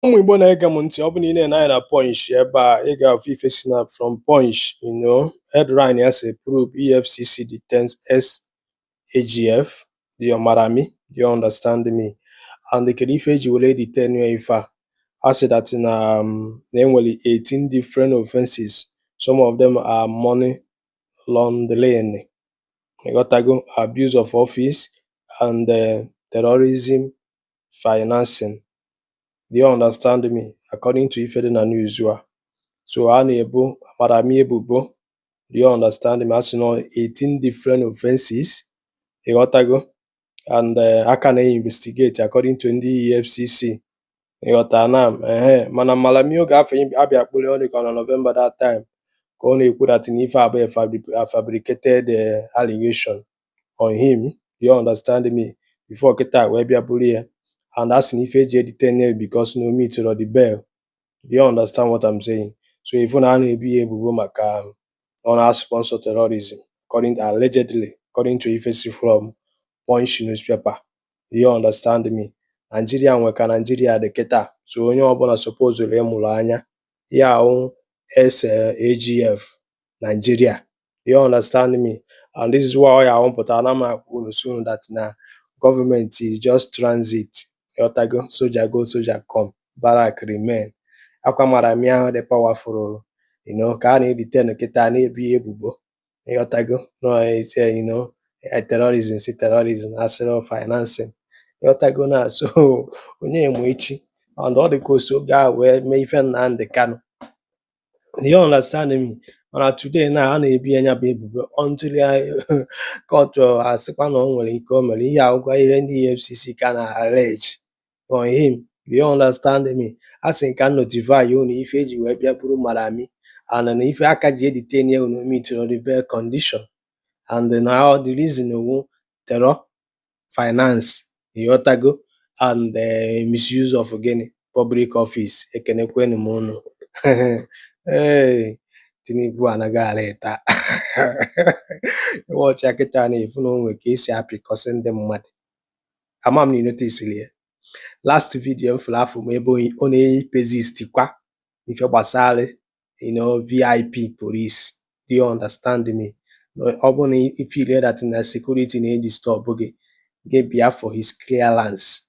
Ụmụ Igbo na-ege m ntị, ọ bụ na ị na-ene anya na Punch ebe a, ị ga-afụ ife si na from Punch, headline ya sị "Probe EFCC detains ex-AGF Malami." Do you understand me? And kedu ife eji were detain ya? Ife a, a sị that na enwere 18 different offenses. Some of them are money laundering, ịghọtago, abuse of office and terrorism financing. Do you understand me? According to ife dị na news a, so a na-ebo Malami ebubo. Do you understand me? A sị na 18 different offenses, ịghọtago, and aka na-investigate according to ndị EFCC, ịghọta na ehe. Mana Malami, oge afọ abịa kpụrụ, ọ dị ka ọ na November that time ka ọ na-ekwu that na ife a bụ a fabricated allegation on him. Do you understand me? Before kịta wee bịa buru ya, and a sị na ife eji detain ya because na o meetiro the bail. Do you understand what I'm saying? So ifu na a na-ebu ya ebubo maka ọ na-sponsor terrorism, according, allegedly, according to ife si from Punch newspaper. Do you understand me? Nigeria nwe ka Nigeria dị kịta, so onye ọbụla supposed ịmụrụ anya ya ahụ ex-AGF Nigeria. Do you understand me? And this is why ọ ya ahụ na m agwa unu so that na government is just transit, ịghọtago? Soldier go, soldier come, barrack remain. Akwa Malami ahụ dị powerful ka a na-detain kịta, na-ebu ya ebubo, ịghọtago, no ise terrorism, si terrorism asịrị financing, ịghọtago na so onye ma echi, and ọ dị ka o si oge ahụ wee mee ife Nnamdi Kanu. Do you understand me? Mana today na a na-ebu ya, nya bụ ebubo until ya court asịkwa na o nwere ike o mere ihe akwụkwọ ihe ndị EFCC ka na allege on him. Do you understand me? A sị ka m notify unu ife eji wee bịa buru Malami and na ife aka ji detain ya, unu meet the bail condition, and na the reason wu terror finance, ịghọtago, and misuse of gịnị, public office. Ekenekwenu m unu. Hey, Tinubu anaghị ala ịta ịwọchị kịta na-efu na onwe ka esi apịkọsị ndị mmadụ. Ama m na ị notice ya last video m fụrụ, afọ m ebe ọ na-persist kwa ife gbasara VIP police. Do you understand me? Ọ bụrụ na ị feel that na security na-edisturb gị, gị bịa for his clearance.